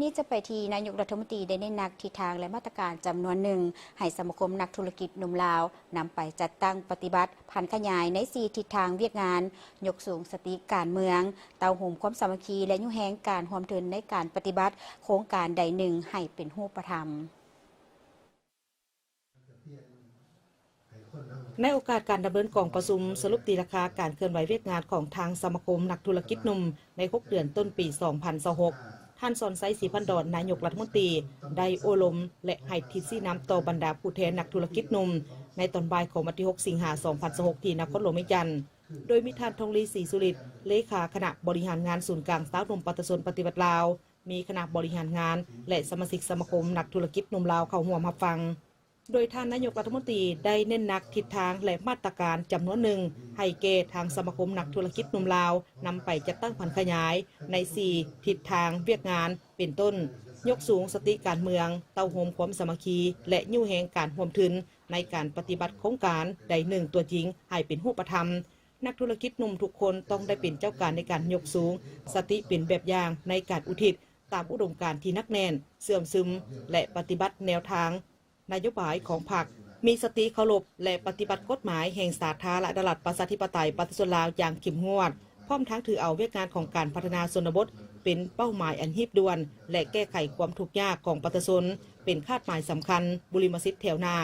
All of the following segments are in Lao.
ນີ້ຈະໄປທີ່ນາຍົກລັດຖະມົນຕີໄດ້ເນັ້ນໜັກທິດທາງ ແລະ ມາດຕະການຈຳນວນໜຶ່ງ ໃຫ້ສະມາຄົມນັກທຸລະກິດໜຸ່ມລາວນຳໄປຈັດຕັ້ງປະຕິບັດຜັນຂະຫຍາຍໃນສີ່ທິດທາງວຽກງານ, ຍົກສູງສະຕິການເມືອງ, ເຕົ້າໂຮມຄວາມສາມັກຄີ ແລະ ຍູ້ແຮງການຮ່ວມທຶນໃນການປະຕິບັດໂຄງການໃດໜຶ່ງໃຫ້ເປັນຮູບປະທຳ. ໃນໂອກາດການດຳເນີນກອງປະຊຸມສະຫຼຸບຕີລາຄາການເຄື່ອນໄຫວວຽກງານຂອງທາງສະມາຄົມນັກທຸລະກິດໜຸ່ມໃນຫົກເດືອນຕົ້ນປີສອງພັນຊາວຫົກ, ທ່ານ ສອນໄຊ ສີພັນດອນ ນາຍົກລັດຖະມົນຕີ ໄດ້ໂອ້ລົມ ແລະ ໃຫ້ທິດຊີ້ນຳຕໍ່ບັນດາຜູ້ແທນນັກທຸລະກິດໜຸ່ມ ໃນຕອນບ່າຍຂອງວັນທີຫົກ ສິງຫາ ສອງພັນຊາວຫົກ ທີ່ນະຄອນຫຼວງວຽງຈັນ, ໂດຍມີທ່ານ ທອງລີ ສີສຸລິດ ເລຂາຄະນະບໍລິຫານງານສູນກາງຊາວໜຸ່ມປະຊາຊົນປະຕິວັດລາວ, ມີຄະນະບໍລິຫານງານ ແລະ ສະມາຊິກສະມາຄົມນັກທຸລະກິດໜຸ່ມລາວເຂົ້າຮ່ວມຮັບຟັງ. ໂດຍທ່ານນາຍົກລັດຖະມົນຕີໄດ້ເນັ້ນໜັກທິດທາງ ແລະ ມາດຕະການຈຳນວນໜຶ່ງ ໃຫ້ແກ່ທາງສະມາຄົມນັກທຸລະກິດໜຸ່ມລາວນຳໄປຈັດຕັ້ງຜັນຂະຫຍາຍໃນສີ່ທິດທາງວຽກງານ ເປັນຕົ້ນ ຍົກສູງສະຕິການເມືອງ, ເຕົ້າໂຮມຄວາມສາມັກຄີ ແລະ ຍູ້ແຮງການຮ່ວມທຶນໃນການປະຕິບັດໂຄງການໃດໜຶ່ງຕົວຈິງໃຫ້ເປັນຮູບປະທຳ. ນັກທຸລະກິດໜຸ່ມທຸກຄົນຕ້ອງໄດ້ເປັນເຈົ້າການໃນການຍົກສູງສະຕິເປັນແບບຢ່າງໃນການອຸທິດຕາມອຸດົມການທີ່ໜັກແໜ້ນ, ເຊື່ອມຊຶມ ແລະ ປະຕິບັດແນວທາງນະໂຍບາຍຂອງພັກ, ມີສະຕິເຄົາລົບ ແລະ ປະຕິບັດກົດໝາຍແຫ່ງສາທາລະນະລັດ ປະຊາທິປະໄຕ ປະຊາຊົນລາວຢ່າງເຂັ້ມງວດ, ພ້ອມທັງຖືເອົາວຽກງານຂອງການພັດທະນາຊົນນະບົດເປັນເປົ້າໝາຍອັນຮີບດ່ວນ ແລະ ແກ້ໄຂຄວາມທຸກຍາກຂອງປະຊາຊົນເປັນຄາດໝາຍສຳຄັນ, ບຸລິມະສິດແຖວໜ້າ,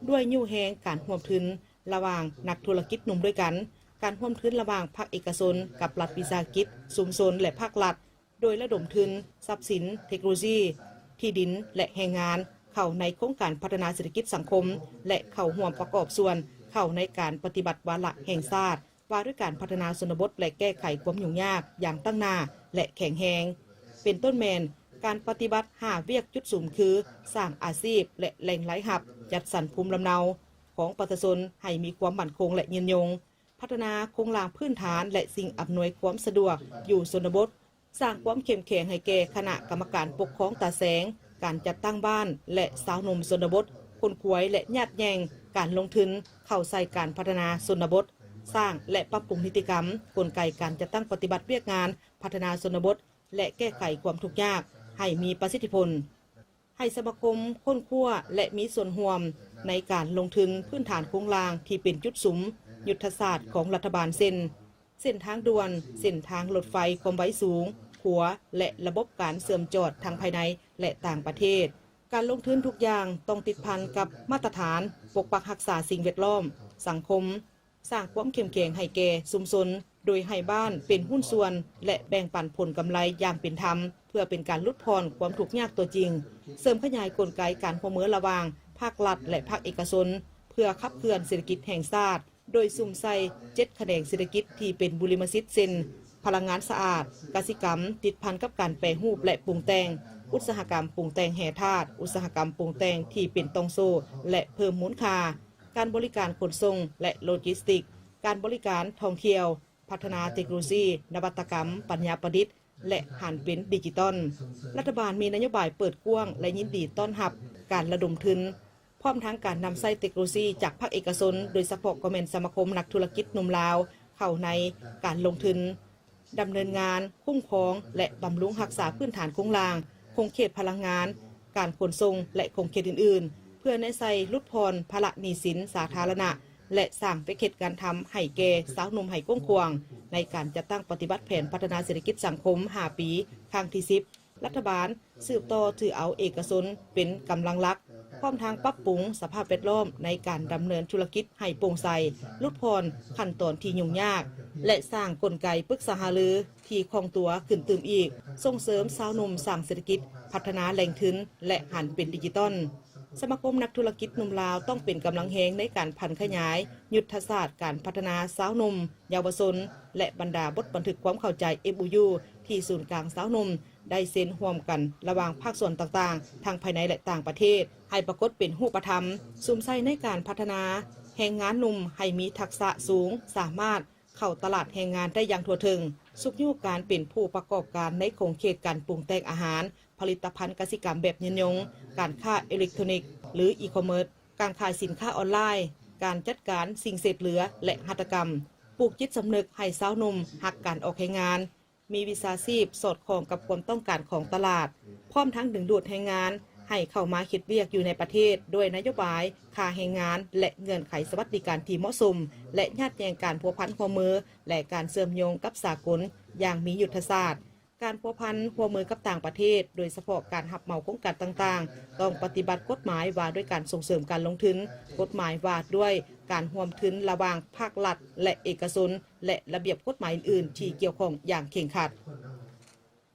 ດ້ວຍຍູ້ແຮງການຮ່ວມທຶນ ລະຫວ່າງນັກທຸລະກິດໜຸ່ມດ້ວຍກັນ, ການຮ່ວມທຶນລະຫວ່າງພາກເອກະຊົນກັບລັດວິສາຫະກິດ, ຊຸມຊົນ ແລະ ພາກລັດ, ໂດຍລະດົມທຶນ, ຊັບສິນ, ເທັກໂນໂລຊີ, ທີ່ດິນ ແລະ ແຮງງານ ເຂົ້າໃນໂຄງການພັດທະນາເສດຖະກິດສັງຄົມ ແລະ ເຂົ້າຮ່ວມປະກອບສ່ວນເຂົ້າໃນການປະຕິບັດວາລະແຫ່ງຊາດ ວ່າດ້ວຍການພັດທະນາຊົນນະບົດ ແລະ ແກ້ໄຂຄວາມຫຍຸ້ງຍາກຢ່າງຕັ້ງໜ້າ ແລະ ແຂງແຮງ ເປັນຕົ້ນແມ່ນ ການປະຕິບັດຫ້າວຽກຈຸດສຸມຄື ສ້າງອາຊີບ ແລະ ແຫຼ່ງລາຍຮັບ, ຈັດສັນພູມລຳເນົາຂອງປະຊາຊົນໃຫ້ມີຄວາມໝັ້ນຄົງ ແລະ ຍືນຍົງ, ພັດທະນາໂຄງລ່າງພື້ນຖານ ແລະ ສິ່ງອຳນວຍຄວາມສະດວກຢູ່ຊົນນະບົດ, ສ້າງຄວາມເຂັ້ມແຂງໃຫ້ແກ່ຄະນະກຳມະການປົກຄອງຕາແສງ, ການຈັດຕັ້ງບ້ານ ແລະ ຊາວໜຸ່ມຊົນນະບົດ, ຂົນຂວາຍ ແລະ ຍາດແຍ່ງການລົງທຶນເຂົ້າໃສ່ການພັດທະນາຊົນນະບົດ, ສ້າງ ແລະ ປັບປຸງນິຕິກຳ, ກົນໄກການຈັດຕັ້ງປະຕິບັດວຽກງານພັດທະນາຊົນນະບົດ ແລະ ແກ້ໄຂຄວາມທຸກຍາກໃຫ້ມີປະສິດທິຜົນ, ໃຫ້ສະມາຄົມຄົ້ນຄວ້າ ແລະ ມີສ່ວນຮ່ວມໃນການລົງທຶນພື້ນຖານໂຄງລ່າງທີ່ເປັນຈຸດສຸມຍຸດທະສາດຂອງລັດຖະບານ ເຊັ່ນ ເສັ້ນທາງດ່ວນ, ເສັ້ນທາງລົດໄຟຄວາມໄວສູງ, ຂົວ ແລະ ລະບົບການເຊື່ອມຈອດທັງພາຍໃນ ແລະ ຕ່າງປະເທດ. ການລົງທຶນທຸກຢ່າງຕ້ອງຕິດພັນກັບມາດຕະຖານປົກປັກຮັກສາສິ່ງແວດລ້ອມ, ສັງຄົມ, ສ້າງຄວາມເຂັ້ມແຂງໃຫ້ແກ່ຊຸມຊົນ ໂດຍໃຫ້ບ້ານເປັນຫຸ້ນສ່ວນ ແລະ ແບ່ງປັນຜົນກຳໄລຢ່າງເປັນທຳ ເພື່ອເປັນການຫຼຸດຜ່ອນຄວາມທຸກຍາກຕົວຈິງ, ເສີມຂະຫຍາຍກົນໄກການຮ່ວມມືລະຫວ່າງພາກລັດ ແລະ ພາກເອກະຊົນ ເພື່ອຂັບເຄື່ອນເສດຖະກິດແຫ່ງຊາດ ໂດຍສຸມໃສ່ເຈັດຂະແໜງເສດຖະກິດທີ່ເປັນບຸລິມະສິດ ເຊັ່ນ ພະລັງງານສະອາດ, ກະສິກຳ ຕິດພັນກັບການແປຮູບ ແລະ ປຸງແຕ່ງ, ອຸດສາຫະກຳປຸງແຕ່ງແຮ່ທາດ, ອຸດສາຫະກຳປຸງແຕ່ງທີ່ເປັນຕ່ອງໂສ້ ແລະ ເພີ່ມມູນຄ່າ, ການບໍລິການຂົນສົ່ງ ແລະ ໂລຈິສຕິກ, ການບໍລິການທ່ອງທ່ຽວ, ພັດທະນາເທັກໂນໂລຊີ, ນະວັດຕະກຳ, ປັນຍາປະດິດ ແລະ ຫັນເປັນດິຈິຕອນ. ລັດຖະບານມີນະໂຍບາຍເປີດກວ້າງ ແລະ ຍິນດີຕ້ອນຮັບການລະດົມທຶນ ພ້ອມທັງການນຳໃຊ້ເຕັກໂນໂລຊີຈາກພາກເອກະຊົນ, ໂດຍສະເພາະກໍແມ່ນສະມາຄົມນັກທຸລະກິດໜຸ່ມລາວ ເຂົ້າໃນການລົງທຶນ ດຳເນີນງານ, ຄຸ້ມຄອງ ແລະ ບຳລຸງຮັກສາພື້ນຖານໂຄງລ່າງ, ຂົງເຂດພະລັງງານ, ການຂົນສົ່ງ ແລະ ຂົງເຂດອື່ນໆ ເພື່ອແນໃສ່ຫຼຸດຜ່ອນພາລະໜີ້ສິນສາທາລະນະ ແລະ ສ້າງແພັກເກັດງານທຳໃຫ້ແກ່ຊາວໜຸ່ມໃຫ້ກວ້າງຂວາງ ໃນການຈັດຕັ້ງປະຕິບັດແຜນພັດທະນາເສດຖະກິດສັງຄົມຫ້າປີ ຄັ້ງທີສິບ. ລັດຖະບານສືບຕໍ່ຖືເອົາເອກະຊົນເປັນກຳລັງຫຼັກ, ພ້ອມທັງປັບປຸງສະພາບແວດລ້ອມໃນການດຳເນີນທຸລະກິດໃຫ້ໂປ່ງໃສ, ຫຼຸດຜ່ອນຂັ້ນຕອນທີ່ຫຍຸ້ງຍາກ ແລະ ສ້າງກົນໄກປຶກສາຫາລືທີ່ຄ່ອງຕົວຂຶ້ນຕື່ມອີກ, ສົ່ງເສີມຊາວໜຸ່ມສ້າງເສດຖະກິດ, ພັດທະນາແຫຼ່ງທຶນ ແລະ ຫັນເປັນດິຈິຕອນ. ສະມາຄົມນັກທຸລະກິດໜຸ່ມລາວຕ້ອງເປັນກຳລັງແຮງໃນການຜັນຂະຫຍາຍຍຸດທະສາດການພັດທະນາຊາວໜຸ່ມ, ເຍົາວະຊົນ ແລະ ບັນດາບົດບັນທຶກຄວາມເຂົ້າໃຈ ເອັມໂອຢູ ທີ່ສູນກາງຊາວໜຸ່ມ ໄດ້ເຊັນຮ່ວມກັນລະຫວ່າງພາກສ່ວນຕ່າງໆ ທັງພາຍໃນ ແລະ ຕ່າງປະເທດ ໃຫ້ປາກົດເປັນຮູບປະທຳ, ສຸມໃສ່ໃນການພັດທະນາແຮງງານໜຸ່ມໃຫ້ມີທັກສະສູງ, ສາມາດເຂົ້າຕະຫຼາດແຮງງານໄດ້ຢ່າງທົ່ວເຖິງ, ຊຸກຍູ້ການເປັນຜູ້ປະກອບການໃນຂົງເຂດການປຸງແຕ່ງອາຫານ, ຜະລິດຕະພັນກະສິກຳແບບຍືນຍົງ, ການຄ້າເອເລັກໂທຣນິກ ຫຼື ອີຄອມເມີດ, ການຂາຍສິນຄ້າອອນລາຍ, ການຈັດການສິ່ງເສດເຫຼືອ ແລະ ຫັດຖະກຳ, ປູກຈິດສຳນຶກໃຫ້ຊາວໜຸ່ມຮັກການອອກແຮງງານ, ມີວິຊາຊີບສອດຄ່ອງກັບຄວາມຕ້ອງການຂອງຕະຫຼາດ, ພ້ອມທັງດຶງດູດແຮງງານໃຫ້ເຂົ້າມາເຮັດວຽກຢູ່ໃນປະເທດ ດ້ວຍນະໂຍບາຍຄ່າແຮງງານ ແລະ ເງື່ອນໄຂສະຫວັດດີການທີ່ເໝາະສົມ ແລະ ຍາດແຍ່ງການພົວພັນຮ່ວມມື ແລະ ການເຊື່ອມໂຍງກັບສາກົນຢ່າງມີຍຸດທະສາດ. ການພົວພັນຮ່ວມມືກັບຕ່າງປະເທດ, ໂດຍສະເພາະການຮັບເໝົາໂຄງການຕ່າງໆ, ຕ້ອງປະຕິບັດກົດໝາຍວ່າດ້ວຍການສົ່ງເສີມການລົງທຶນ, ກົດໝາຍວ່າດ້ວຍການຮ່ວມທຶນລະຫວ່າງພາກລັດ ແລະ ເອກະຊົນ ແລະ ລະບຽບກົດໝາຍອື່ນໆທີ່ກ່ຽວຂ້ອງຢ່າງເຄັ່ງຄັດ.